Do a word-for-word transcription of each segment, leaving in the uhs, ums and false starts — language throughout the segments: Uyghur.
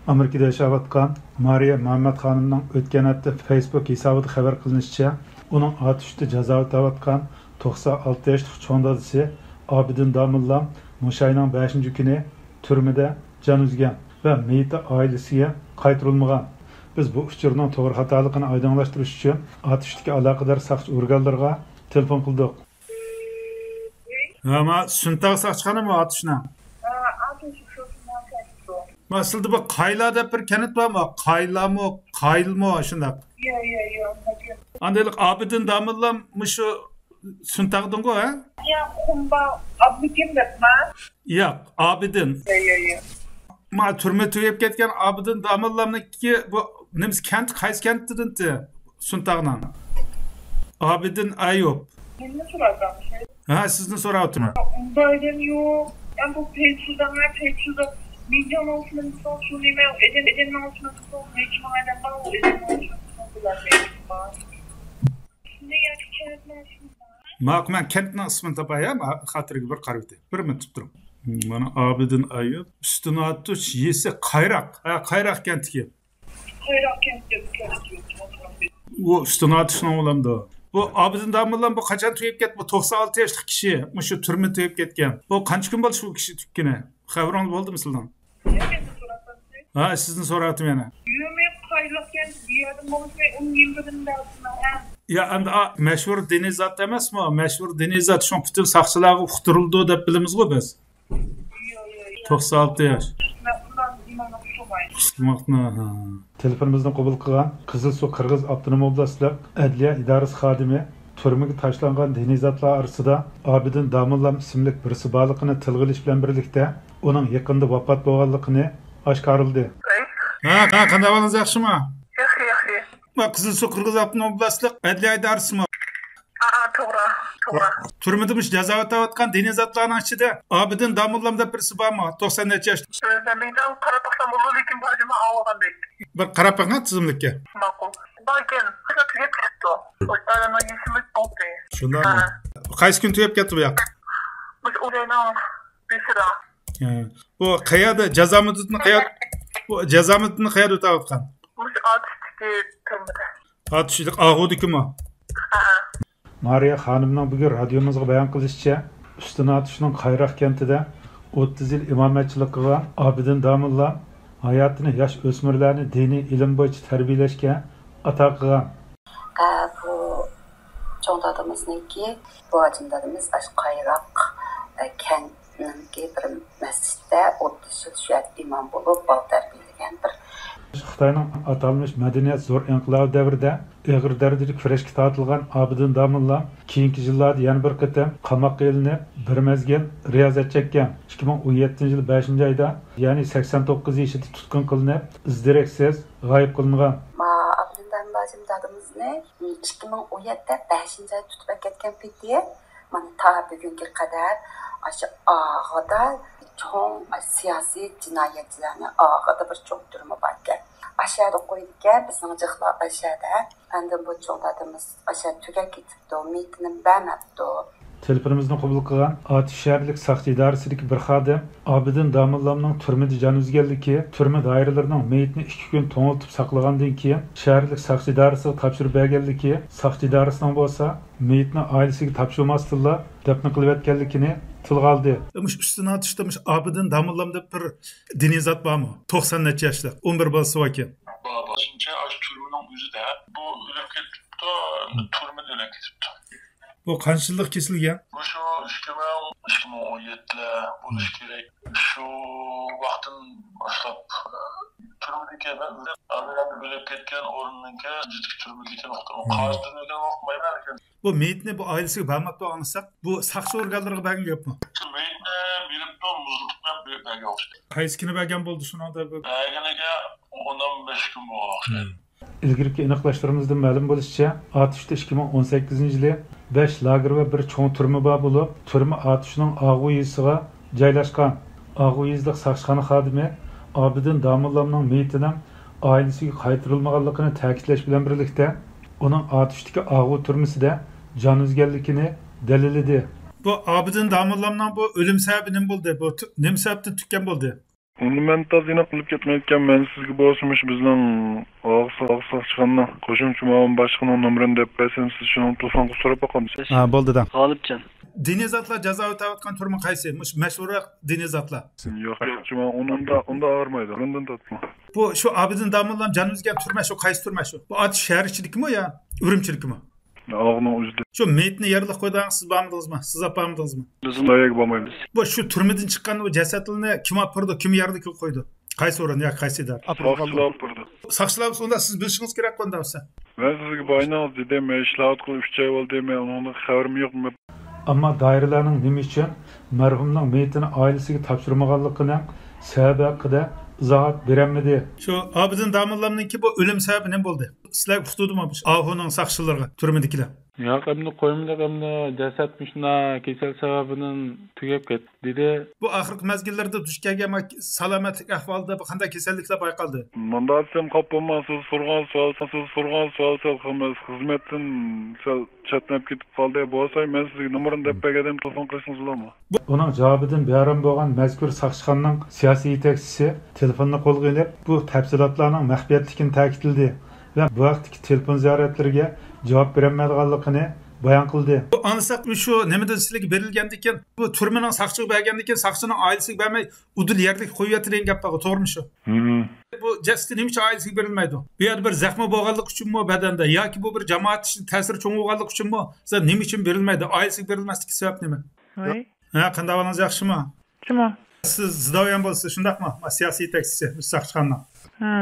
ئامېرىكىدا ياشاۋاتقان مارىيە مۇھەممەد خانىمنىڭ ئۆتكەن ھەپتە فېيسبۇك ھېسابىدا خەۋەر قىلىنىشىچە، ئۇنىڭ ئاتۇشتا جازا ئۆتەۋاتقان توقسان ئالتە ياشلىق چوڭ دادىسى ئابىدىن داموللام مۇشۇ ئاينىڭ بەشىنچى كۈنى تۈرمىدە جان ئۈزگەن ۋە مېيىتى ئائىلىسىگە قايتۇرۇلمىغان. بىز بۇ ئۇچۇرنىڭ توغرا خاتالىقىنى ئايدىڭلاشتۇرۇش ئۈچۈن ئاتۇشتىكى ئالاقىدار ساقچى ئورگانلىرىغا تېلېفون قىلدۇق. ھە، ما سۇنتاغ ساقچىخانىمۇ ئاتۇشنىڭ؟ ھە، ئاتۇش شۇ سۇنتاغ ساقچىسى. ما سىلدە بۇ قايلا دەپ بىر كەنت بارمۇ؟ قايلامۇ، قايلمۇ شۇنداق؟ يا، يا، يا، ئانداق. ئاندىلىق ئابىدىن داموللام مۇشۇ سۇنتاغدىنغۇ، ھە؟ يا، خۇمبا، ئابىدىن دەپما؟ ياق، ئابىدىن. يا، يا، يا. ما تۈرمە تۈگەپ كەتكەن ئابىدىن داموللامنىڭكى بۇ نېمىسى كەنت، قايسى كەنتتىن سۇنتاغنىڭ؟ ئابىدىن ئەيۇب. مېنى سوراۋاتامسىز؟ ھە، سىزنى سوراۋاتىمەن. ئۇنداق ئادەم يوق. يا بۇ پەيتۇزاڭ، ھە، پەيتۇزاڭ. مېنىڭ ئىسمىمنى سورىسا، شۇنى مەن ئادەم، ئادەمنىڭ ئىسمىنى سورىسا، نەچچە مىڭ ئادەم بار، ئۇ ئادەمنىڭ ئىسمىنى سورىسا، بۇلار نەچچە مىڭ بار. شۇنداق ياكى كەنتنىڭ ئىسمى بار. ماقۇل، مەن كەنتنىڭ ئىسمىنى تاپاي، ھە، خاتىرىگە بىر قارىۋېتەي. بىر مىنۇت تۇرۇڭ. مانا ئابىدىن ئەيۇب، ئۈستۈن ئاتۇش، يېسى قايراق. ھە، قايراق كەنتىكى. قايراق كەنتتە بىر كەنت يوق. ئۇ ئۈستۈن ئاتۇشنىڭ بولامدۇ؟ بۇ ئابىدىن داموللام بۇ قاچان تۈگەپ كەتتى؟ بۇ توقسان ئالتە ياشلىق كىشى، مۇشۇ تۈرمە تۈگەپ كەتكەن. بۇ قانچە كۈن بولدى شۇ كىشى تۈگىگىنى؟ خەۋىرىڭىز بولدىمۇ سىلىنىڭ؟ ھە، سىزنى سوراۋاتىمەن يەنە. يۈمى قايلىق كەنتى بۇ يەردىن بولۇشى ئۇنىڭ يىللىرىنى دەۋاتىمەن، ھە. يا، ئەمدى، ئا، مەشھۇر دىنىي زات ئەمەسمۇ؟ مەشھۇر دىنىي زات، شۇڭا پۈتۈن ساقچىلارغا ئۇقتۇرۇلىدۇ دەپ بىلىمىزغۇ بىز. يا، يا، يا. توقسان ئالتە ياش. مەن ئۇنداق ئىمانغا ئۇقمايمەن. ئۇقمايمەن، ھە. تېلېفونىمىزنى قوبۇل قىلغان قىزىلسۇ قىرغىز ئاپتونوم ئوبلاستلىق ئەدلىيە ئىدارىسى خادىمى تۈرمىگە تاشلانغان دىنىي زاتلار ئارىسىدا ئابىدىن داموللام ئىسىملىك بىرسى بارلىقىنى تىلغا ئېلىش بىلەن بىرلىكتە، ئۇنىڭ يېقىندا ۋاپات بولغانلىقىنى ئاشكارىلىدى. ھە، ھە، قانداق ئەھۋالىڭىز، ياخشىمۇ؟ ياخشى، ياخشى. ما، قىزىلسۇ قىرغىز ئاپتونوم ئوبلاستلىق ئەدلىيە ئىدارىسىمۇ؟ ھە، توغرا، توغرا. تۈرمىدە مۇشۇ جازا ئۆتەۋاتقان دىنىي زاتلارنىڭ ئىچىدە ئابىدىن داموللام دەپ بىرسى بارمۇ؟ توقسان نەچچە ياش. مەن مېنىڭ قاراپ باقسام بولىدۇ، لېكىن باجىمنى ئاڭلىغاندەك. بىر قاراپ بېقىڭ تىزىملىككە. ماقۇل. باركەن، تۈگەپ كېتىپتۇ. ئادەمنىڭ يېشىمۇ بولدى. شۇنداقمۇ؟ ھە. قايسى كۈنى تۈگەپ كەتتى بۇ ياق؟ مۇشۇ ئۇينىڭ بېشىدا. ھە. بۇ قەيەردە، جازا مۇددىتىنى قەيەر-، بۇ جازا مۇددىتىنى قەيەردە ئۆتەۋاتقان؟ مۇشۇ ئاتۇشتىكى تۈرمىدە. ئاتۇشلۇق ئاغۇدىكىمۇ؟ ھە. مارىيە خانىمنىڭ بۈگۈن رادىيومىزغا بايان قىلىشىچە، ئۈستۈن ئاتۇشنىڭ قايراق كەنتىدە ئوتتۇز يىل ئىمامەتچىلىك قىلغان ئابىدىن داموللا ھاياتىنى ياش ئۆسمۈرلەرنى دىنىي ئىلىم بويىچە تەربىيەلەشكە ئاتا قىلغان. ئە، بۇ چوڭ دادىمىزنىڭكى، بۇ ھاجىم دادىمىز ئاشۇ قايراق، ئە، كەنتنىڭكى بىر مەسچىتتە ئوتتۇز يىل شۇ يەردە ئىمام بولۇپ، بالا تەربىيەلىگەن بىر. خىتاينىڭ ئاتالمىش مەدەنىيەت زور ئىنقىلابى دەۋرىدە ئېغىر دەرىجىدە كۈرەشكە تارتىلغان ئابىدىن داموللا كېيىنكى يىللاردا يەنە بىر قېتىم قاماققا ئېلىنىپ، بىر مەزگىل رىيازەت چەككەن. ئىككى مىڭ ئون يەتتىنچى يىل بەشىنچى ئايدا، يەنى سەكسەن توققۇز يېشىدا تۇتقۇن قىلىنىپ، ئىز-دېرەكسىز غايىب قىلىنغان. ما ئابىدىن داموللا ھاجىم دادىمىزنى ئىككى مىڭ ئون يەتتە بەشىنچى ئايدا تۇتۇپ ئەكەتكەن پېتى، مانا تا بۈگۈنگە قەدەر ئاشۇ ئاغىدا چوڭ سىياسىي جىنايەتچىلەرنى ئاغىدا بىر چوڭ تۈرمە باركەن. ئاشۇ يەردە قويىدىكەن، بىزنىڭ جىقلار ئاشۇ يەردە. ئاندىن بۇ چوڭ دادىمىز ئاشۇ يەردە تۈگەپ كېتىپتۇ، مېيىتىنى بەرمەپتۇ. تېلېفونىمىزنى قوبۇل قىلغان ئاتۇش شەھەرلىك ساقچى ئىدارىسىدىكى بىر خادىم ئابىدىن داموللامنىڭ تۈرمىدە جان ئۈزگەنلىكى، تۈرمە دائىرىلىرىنىڭ مېيىتىنى ئىككى كۈن توڭلىتىپ ساقلىغاندىن كېيىن، شەھەرلىك ساقچى ئىدارىسىغا تاپشۇرۇپ بەرگەنلىكى، ساقچى ئىدارىسىنىڭ بولسا مېيىتنى ئائىلىسىگە تاپشۇرماستىنلا دەپنە قىلىۋەتكەنلىكىنى تىلغا ئالدى. مۇشۇ ئۈستۈن ئاتۇشتا مۇشۇ ئابىدىن داموللام دەپ بىر دىنىي زات بارمۇ؟ توقسان نەچچە ياشلىق، ئون بىر بالىسى باركەن. بار، بار. شۇنچە ئاشۇ تۈرمىنىڭ ئۆزىدە بۇ ئۆلۈپ كېتىپتۇ، تۈرمىدە ئۆلۈپ كېتىپتۇ. بۇ قانچە يىللىق كېسىلگەن؟ مۇشۇ ئىككى مىڭ، ئىككى مىڭ ئون يەتتىلەر بولۇشى كېرەك. شۇ ۋاقىتتىن باشلاپ، تۈرمىدىكى ئادەم ئۆلۈپ كەتكەن ئورۇننىڭكى تۈرمىدىكى نۇقتا. قايسى تۈرمىدىكىنى ئۇقمايمەن، لېكىن بۇ مېيىتنى بۇ ئائىلىسىگە بەرمەپتۇ ئاڭلىساق، بۇ ساقچى ئورگانلىرىغا بەرگەن گەپمۇ؟ مېيىتنى بېرىپتۇ، مۇزلىتىپ بېرىپ بەرگەن ئوخشايدۇ. قايسى كۈنى بەرگەن بولدى شۇنىڭدا بۇ؟ بەرگىنىگە ئون بەش كۈن بولغان ئوخشايدۇ. ئىلگىرىكى ئېنىقلاشلىرىمىزدىن مەلۇم بولۇشىچە، ئاتۇشتا ئىككى مىڭ ئون سەككىزىنچى يىلى بەش لاگېر ۋە بىر چوڭ تۈرمە بار بولۇپ، تۈرمە ئاتۇشنىڭ ئاغۇ يېزىسىغا جايلاشقان. ئاغۇ يېزىلىق ساقچىخانا خادىمى ئابىدىن داموللامنىڭ مېيىتىنىڭ ئائىلىسىگە قايتۇرۇلمىغانلىقىنى تەكىتلەش بىلەن بىرلىكتە، ئۇنىڭ ئاتۇشتىكى ئاغۇ تۈرمىسىدە جان ئۈزگەنلىكىنى دەلىللىدى. بۇ ئابىدىن داموللامنىڭ بۇ ئۆلۈم سەۋەبى نېمە بولدى؟ بۇ تۈ-، نېمە سەۋەبتىن تۈگىگەن بولدى؟ ئۇنى مەن تازا ئېنىق بىلىپ كەتمەيدىكەنمەن. سىزگە بولسا مۇشۇ بىزنىڭ ئاغزا، ئاغزا ساقچىخانىنىڭ قوشۇمچە مۇئاۋىن باشلىقىنىڭ نومۇرىنى دەپ بەرسەم، سىز شۇنىڭغا تېلېفون قىلىپ سوراپ باقامسىز؟ ھە، بولدى دەڭ. غالىپجان. دىنىي زاتلار جازا ئۆتەۋاتقان تۈرمە قايسى؟ مۇشۇ مەشھۇرراق دىنىي زاتلار. ياق، ياق، جۇما، ئۇنى ئۇندا، ئۇندا ئارىمايدۇ. ئۇنىڭدىن تارتما. بۇ شۇ ئابىدىن داموللام جانىمىز كەلگەن تۈرمە شۇ، قايسى تۈرمە شۇ؟ بۇ ئاتۇش شەھەر ئىچىدىكىمۇ يا ئۈرۈمچىدىكىمۇ؟ ئاغنىڭ ئۆزىدە. شۇ مېيىتنى يەرلىك قويىدىغان سىز بارمىدىڭىزمۇ؟ سىز ئاپ بارمىدىڭىزمۇ؟ بىز ئۇنداق يەرگە بارمايمىز. بۇ شۇ تۈرمىدىن چىققان بۇ جەسەتلەرنى كىم ئاپ بارىدۇ؟ كىم يەرلىك قويىدۇ؟ قايسى ئورۇن ياكى قايسى ئىدارە؟ ساقچىلار ئاپ بارىدۇ. ساقچىلار بولسا ئۇندا سىز بىلىشىڭىز كېرەك ئۇندا بولسا. مەن سىزگە بايىنىڭىز دېدىم، مەن ئىشلەۋاتقىلى ئۈچ ئاي بولدى، مەن ئۇنىڭدىن خەۋىرىم يوق. ئەمما دائىرىلەرنىڭ نېمە ئۈچۈن مەرھۇمنىڭ مېيىتىنى ئائىلىسىگە تاپشۇرمىغانلىقىنىڭ سەۋەبى ھەققىدە ئىزاھات بېرەلمىدى. شۇ ئابىدىن داموللامنىڭكى بۇ ئۆلۈم سەۋەبى نېمە بولدى؟ سىلەر ئۇقتۇردىمۇ ئاھۇنىڭ ساقچىلىرىغا، تۈرمىدىكىلەر؟ ياق، ئەمدى قويمىدۇق، ئەمدى جەسەت مۇشۇنداق كېسەل سەۋەبىدىن تۈگەپ كەتتى دېدى. بۇ ئاخىرقى مەزگىللەردە دۇچ كەلگەن سالامەتلىك ئەھۋالىدا بۇ قانداق كېسەللىكلەر بايقالدى؟ مۇنداق دېسەم، خاپا بولماڭ، سىز سورىغان سوئال، سىز سورىغان سوئال سەل خىزمەتتىن سەل چەتنەپ كېتىپ قالدى. بولسا مەن سىزگە نومۇرىنى دەپ بەرگەندىم، تېلېفون قىلىشىڭىز بولامدۇ؟ بۇ ئۇنىڭ جاۋابىدىن بىئارام بولغان مەزكۇر ساقچىخانىنىڭ سىياسىي يېتەكچىسى تېلېفوننى قولغا ئېلىپ، بۇ تەپسىلاتلارنىڭ مەخپىيەتلىكىنى تەكىتلىدى ۋە بۇ ھەقتىكى تېلېفون زىيارەتلىرىگە جاۋاب بېرەلمەيدىغانلىقىنى بايان قىلدى. بۇ ئاڭلىساق، شۇ نېمىدىن سىلىگە بېرىلگەندىكىن، بۇ تۈرمىنىڭ ساقچىغا بەرگەندىكىن، ساقچىنىڭ ئائىلىسىگە بەرمەي، ئۇدۇل يەرلىك قويۇۋەتتى دېگەن گەپ بارغۇ، توغرىمۇ شۇ؟ ھىم. بۇ جەسىتى نېمە ئۈچۈن ئائىلىسىگە بېرىلمەيدۇ؟ بۇ يەردە بىر زەخمى بولغانلىقى ئۈچۈنمۇ بەدەندە ياكى بۇ بىر جامائەت ئىچىدە تەسىرى چوڭ بولغانلىقى ئۈچۈنمۇ؟ زادى نېمە ئۈچۈن بېرىلمەيدۇ؟ ئائىلىسىگە بېرىلمەسلىكى سەۋەب نېمە؟ ۋاي. ھە، قانداق ئەھۋالىڭىز، ياخشىمۇ؟ ياخشىمۇ. سىز زىداۋيان بولىسىز، شۇنداقمۇ؟ سىياسىي يېتەكچىسى، ساقچىخانىنىڭ. ھە.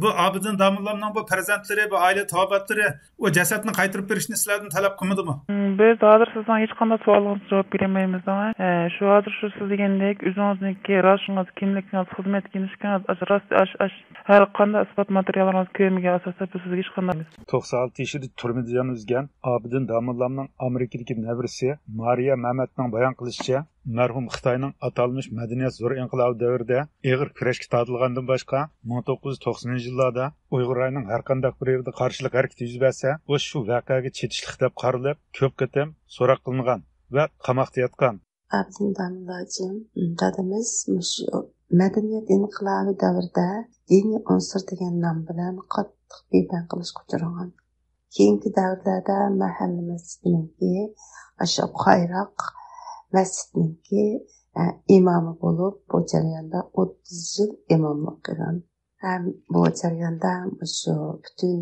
بۇ ئابىدىن داموللامنىڭ بۇ پەرزەنتلىرى، بۇ ئائىلە تاۋابىئاتلىرى ئۇ جەسەتنى قايتۇرۇپ بېرىشنى سىلەردىن تەلەپ قىلمىدىمۇ؟ م، بىز ھازىر سىزنىڭ ھېچقانداق سوئالىڭىزغا جاۋاب بېرەلمەيمىز، ھە. ئە، شۇ ھازىر شۇ سىز دېگەندەك ئۆزىڭىزنىڭكى راشىڭىز، كىملىكىڭىز، خىزمەت كىملىكىڭىز، ئاش، راست، ئاش، ئاش، ھەر قانداق ئىسپات ماتېرىياللىرىڭىز كۆرمىگەن ئاساستا بىز سىزگە ھېچقانداق توقسان ئالتە يېشىدا تۈرمىدە جان ئۈزگەن ئابىدىن داموللامنىڭ ئامېرىكىدىكى نەۋرىسى مارىيا مەمەتنىڭ بايان قىلىشىچە، مەرھۇم خىتاينىڭ ئاتالمىش مەدەنىيەت زور ئىنقىلابى دەۋرىدە ئېغىر كۈرەشكە تارتىلغاندىن باشقا، مىڭ توققۇز يۈز توقسىنىنچى يىللاردا ئۇيغۇر رايونىنىڭ ھەر قانداق بىر يېرىدە قارشىلىق ھەرىكىتى يۈز بەرسە، ئۇ شۇ ۋەقەگە چېتىشلىق دەپ قارىلىپ، كۆپ قېتىم سوراق قىلىنغان ۋە قاماقتا ياتقان. ئابىدىن داموللاجىم، دادىمىز مۇشۇ مەدەنىيەت ئىنقىلابى دەۋرىدە دىنىي ئۇنسۇر دېگەن نام بىلەن قاتتىق بىبەڭ قىلىشقا ئۇچرىغان. كېيىنكى دەۋرلەردە مەھەللە مەسچىتىنىڭكى ئاشۇ قايراق مەسچىتنىڭكى، ئە، ئىمامى بولۇپ، بۇ جەرياندا ئوتتۇز يىل ئىماملىق قىلغان. ھەم بۇ جەرياندا مۇشۇ پۈتۈن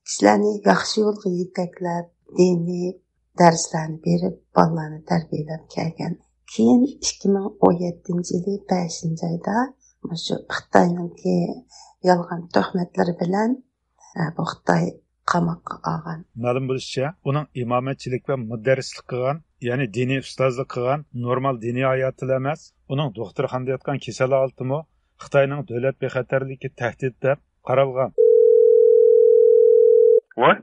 كىشىلەرنى ياخشى يولغا يېتەكلەپ، دىنىي دەرسلەرنى بېرىپ، بالىلارنى تەربىيەلەپ كەلگەن. كېيىن ئىككى مىڭ ئون يەتتىنچى يىلى بەشىنچى ئايدا مۇشۇ خىتاينىڭكى يالغان تۆھمەتلىرى بىلەن، ئە، بۇ خىتاي قاماققا ئالغان. مەلۇم بولۇشىچە، ئۇنىڭ ئىمامەتچىلىك ۋە مۇدەررىسلىك قىلغان، يەنى دىنىي ئۇستازلىق قىلغان نورمال دىنىي ھاياتىلا ئەمەس، ئۇنىڭ دوختۇرخانىدا ياتقان كېسەل ھالىتىمۇ خىتاينىڭ دۆلەت بىخەتەرلىكى تەھدىت دەپ قارالغان. ۋاي.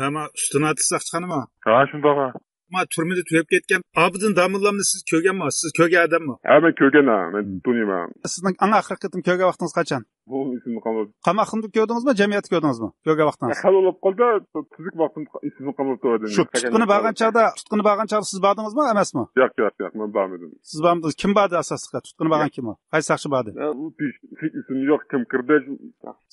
ھە، ما ئۈستۈن ئاتىس ساقچىخانىمۇ؟ ھە، شۇنداق. ما تۈرمىدە تۈگەپ كەتكەن ئابىدىن داموللامنى سىز كۆرگەنمۇ؟ سىز كۆرگەن ئادەممۇ؟ ھە، مەن كۆرگەن، ھە، مەن تونۇيمەن. سىزنىڭ ئەڭ ئاخىرقى قېتىم كۆرگەن ۋاقتىڭىز قاچان؟ بۇ ئېسىمدە قالماپتۇ. قاماقخانىدا كۆردىڭىزمۇ، جەمئىيەتتە كۆردىڭىزمۇ؟ كۆرگەن ۋاقتىڭىز. خەل بولۇپ قالدى، تۈزۈك ۋاقتىم ئېسىمدە قالماپتۇ. شۇ تۇتقۇنى بارغان چاغدا، تۇتقۇنى بارغان چاغدا سىز باردىڭىزمۇ، ئەمەسمۇ؟ ياق، ياق، ياق، مەن بارمىدىم. سىز بارمىدىڭىز. كىم باردى ئاساسلىقى؟ تۇتقۇنى بارغان كىم ئۇ؟ قايسى ساقچى باردى؟ يا، ئۇ تېگىشلىك ئېسىمدە يوق، كىم كىردى.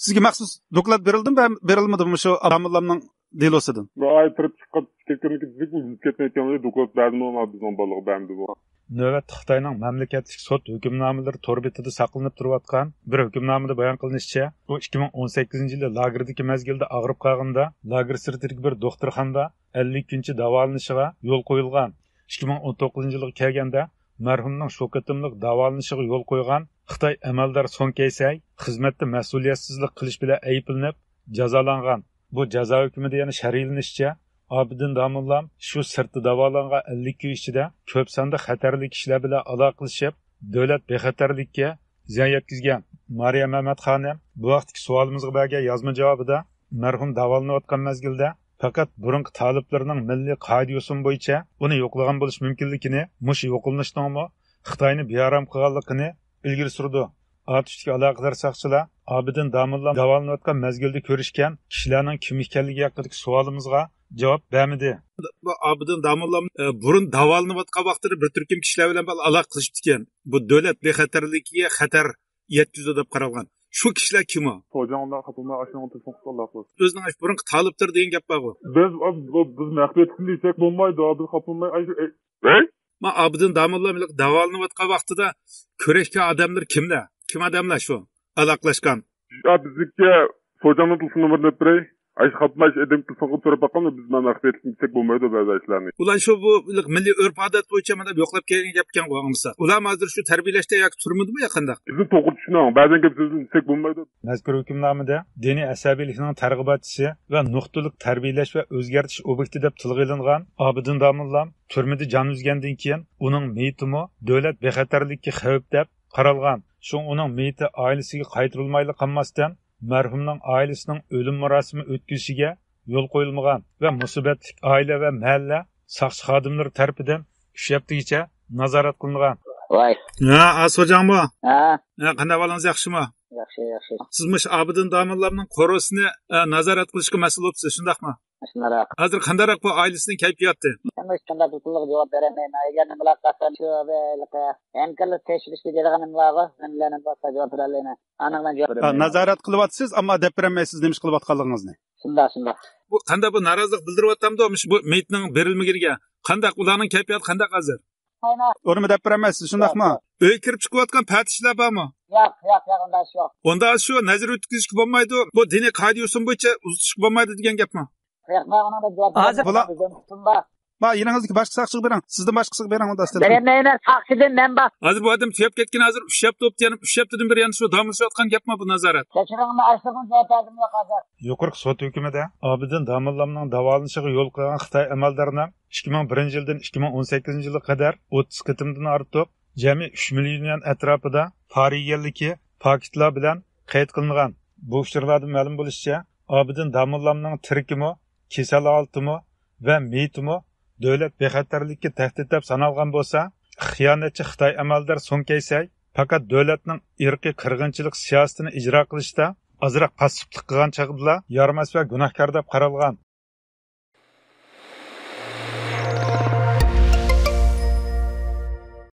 سىزگە مەخسۇس دوكلات بېرىلدىمۇ، بەر-، بېرىلمىدىمۇ مۇشۇ داموللامنىڭ دېلوسىدىن؟ بۇ ئاي تۇرۇپ چىقىپ كەتكەندىن كېيىن تۈزۈك بىز كەتمەيتكەن دوكلات بەردىمۇ، بىزنىڭ بالىغا بەرمىدى بۇ. نۆۋەتتە خىتاينىڭ مەملىكەتلىك سوت ھۆكۈمنامىلىرى تور بېتىدە ساقلىنىپ تۇرۇۋاتقان بىر ھۆكۈمنامىدە بايان قىلىنىشىچە، ئۇ ئىككى مىڭ ئون سەككىزىنچى يىلى لاگېردىكى مەزگىلدە ئاغرىپ قالغىنىدا، لاگېر سىرتىدىكى بىر دوختۇرخانىدا ئەللىك كۈنچە داۋالىنىشىغا يول قويۇلغان. ئىككى مىڭ ئون توققۇزىنچى يىلغا كەلگەندە، مەرھۇمنىڭ شۇ قېتىملىق داۋالىنىشىغا يول قويغان خىتاي ئەمەلدارى سۇڭ كەيسەي خىزمەتتە مەسئۇلىيەتسىزلىك قىلىش بىلەن ئەيىبلىنىپ جازالانغان. بۇ جازا ھۆكمىدە يەنە شەرھلىنىشىچە، ئابىدىن داموللام شۇ سىرتتا داۋالانغان ئەللىك كۈن ئىچىدە كۆپ ساندا خەتەرلىك كىشىلەر بىلەن ئالاقىلىشىپ، دۆلەت بىخەتەرلىكىگە زىيان يەتكۈزگەن. مارىيە مەمەت خانىم بۇ ھەقتىكى سوئالىمىزغا بەرگەن يازما جاۋابىدا، مەرھۇم داۋالىنىۋاتقان مەزگىلدە پەقەت بۇرۇنقى تالىپلىرىنىڭ مىللىي قائىدە-يوسۇنى بويىچە ئۇنى يوقلىغان بولۇشى مۇمكىنلىكىنى، مۇشۇ يوقلىنىشنىڭمۇ خىتاينى بىئارام قىلغانلىقىنى ئىلگىرى سۈرىدۇ. ئاتۇشتىكى ئالاقىدار ساقچىلار ئابىدىن داموللام داۋالىنىۋاتقان مەزگىلدە كۆرۈشكەن كىشىلەرنىڭ كىم ئىكەنلىكى ھەققىدىكى سوئالىمىزغا جاۋاب بەرمىدى. بۇ ئابىدىن داموللام، ئە، بۇرۇن داۋالىنىۋاتقان ۋاقتىدا بىر تۈركۈم كىشىلەر بىلەن ئالاقە قىلىشىپتىكەن. بۇ دۆلەت بىخەتەرلىكىگە خەتەر يەتكۈزدى دەپ قارالغان. شۇ كىشىلەر كىم ئۇ؟ سوجاڭدا خاپىماي ئاشۇنىڭ تېلېفون قىلىپ ئالاقىلىشىڭ. ئۆزىنىڭ ئاشۇ بۇرۇنقى تالىپلىرى دېگەن گەپ بارغۇ. بىز، بىز مەخپىيەتلىكنى دېسەك بولمايدۇ، بىز خاپىماي ئاشۇ. ما ئابىدىن داموللا بىلەن داۋالىنىۋاتقان ۋاقتىدا كۆرۈشكەن ئادەملەر كىملەر؟ كىم ئادەملەر شۇ ئالاقىلەشكەن؟ يا بىزنىڭكى سوجاڭنىڭ تېلېفون نومۇرىنى بېرەي. ئاشۇ خاپىماي ئاشۇ ئادەم تېلېفون قىلىپ سوراپ باققان، بىز مانا مەخپىيەتلىكنى دېسەك بولمايدۇ بەزى ئىشلارنى. ئۇلار شۇ بۇ مىللىي ئۆرپ ئادەت بويىچە مانا يوقلاپ كەلگەن گەپكەنغۇ ئاڭلىسا. ئۇلار ھازىر شۇ تەربىيەلەشتە ياكى تۈرمىدىمۇ يا قانداق؟ بىزنى توغرا چۈشىنىڭ، بەزەن گەپ سۆزىنى دېسەك بولمايدۇ. مەزكۇر ھۆكۈمنامىدە دىنىي ئەسەبىيلىكنىڭ تەرغىباتچىسى ۋە نۇقتىلىق تەربىيەلەش ۋە ئۆزگەرتىش ئوبيېكتى دەپ تىلغا ئېلىنغان ئابىدىن داموللام تۈرمىدە جان ئۈزگەندىن كېيىن، ئۇنىڭ مېيىتىمۇ دۆلەت بىخەتەرلىكىگە خەۋپ دەپ قارالغان. شۇڭا ئۇنىڭ مېيىتى ئائىلىسىگە قايتۇرۇلمايلا قالماستىن، مەرھۇمنىڭ ئائىلىسىنىڭ ئۆلۈم مۇراسىمى ئۆتكۈزۈشىگە يول قويۇلمىغان ۋە مۇسىبەتلىك ئائىلە ۋە مەھەللە ساقچى خادىملىرى تەرىپىدىن ئۈچ ھەپتىگىچە نازارەت قىلىنغان. ۋاي. ھە، ئا سوجاڭمۇ؟ ھە. ھە، قانداق ئەھۋالىڭىز، ياخشىمۇ؟ ياخشى، ياخشى. سىز مۇشۇ ئابىدىن داموللامنىڭ قورۇسىنى، ئە، نازارەت قىلىشقا مەسئۇل بولۇپسىز، شۇنداقمۇ؟ شۇنداق. ھازىر قانداقراق بۇ ئائىلىسىنىڭ كەيپىياتى؟ ئەمما ھېچقانداق بىر پۇلغا جاۋاب بېرەلمەيمەن. ئەگەر نېمىلەر قىلسام شۇ ھەمكارلىق تەكشۈرۈشكە دەيدىغان نېمىلەرغۇ، نېمىلەرنى بولسا جاۋاب بېرەلمەيمەن. ئانىڭ بىلەن جاۋاب ھە، بېرەلمەيمەن. نازارەت قىلىۋاتىسىز، ئەمما دەپ بېرەلمەيسىز نېمە ئىش قىلىۋاتقانلىقىڭىزنى. شۇنداق، شۇنداق. بۇ قانداق بۇ نارازىلىق بىلدۈرۈۋاتامدۇ مۇشۇ بۇ مېيىتنىڭ بېرىلمىگىنىگە؟ قانداق ئۇلارنىڭ كەيپىياتى قانداق ھازىر؟ ئۇنىمۇ دەپ بېرەلمەيسىز، شۇنداقمۇ؟ ياق، ياق. ئۆيگە كىرىپ چىقىۋاتقان پەتىشلەر بارمۇ؟ ياق، ياق، ياق، ئۇنداق ئىش يوق. ئۇنداق ئىش شۇ، نەزەر ئۆتكۈزۈشكە بولمايدۇ، بۇ دىنىي قائىدە يوسۇن بويىچە ئۇزىتىشكە بولمايدۇ دېگەن گەپمۇ؟ ياق، مەن ئۇنىڭغا جاۋاب بېرەلمەيمەن. بۇلار بىزدىن تۇتۇم بار. ما يېنىڭىزدىكى باشقا ساقچىغا بېرىڭ، سىزدىن باشقىسىغا بېرىڭ ئۇنداق ئىستەمدىم. بېرەلمەيمەن، ساقچىدىن مەن بار. ھازىر بۇ ئادەم تۈگەپ كەتكىنى ھازىر ئۈچ ھەپتە بوپتۇ، يەنە ئۈچ ھەپتىدىن بېرى يەنە شۇ داۋاملىشىۋاتقان گەپمۇ بۇ نازارەت؟ كەچۈرۈڭ، مەن ئاشۇنىڭغا جاۋاب بەرگۈم يوق ھازىر. يۇقىرىقى سوت ھۆكمىدە ئابىدىن داموللامنىڭ داۋالىنىشىغا يول قويغان خىتاي ئەمەلدارىنىڭ ئىككى مىڭ بىرىنچى يىلدىن ئىككى مىڭ ئون سەككىزىنچى يىلغا قەدەر ئوتتۇز قېتىمدىن ئارتۇق جەمئىي ئۈچ مىليون يۈەن ئەتراپىدا پارا يېگەنلىكى پاكىتلار بىلەن قەيت قىلىنغان. بۇ ئۇچۇرلاردىن مەلۇم بولۇشىچە، ئابىدىن داموللامنىڭ تىرىكىمۇ، كېسەل ھالىتىمۇ ۋە مېيىتىمۇ دۆلەت بىخەتەرلىككە تەھدىت دەپ سانالغان بولسا، خىيانەتچى خىتاي ئەمەلدار سۇڭ كەيسەي پەقەت دۆلەتنىڭ ئىرقىي قىرغىنچىلىق سىياسىتىنى ئىجرا قىلىشتا ئازراق پاسسىپلىق قىلغان چېغىدىلا يارىماس ۋە گۇناھكار دەپ قارالغان.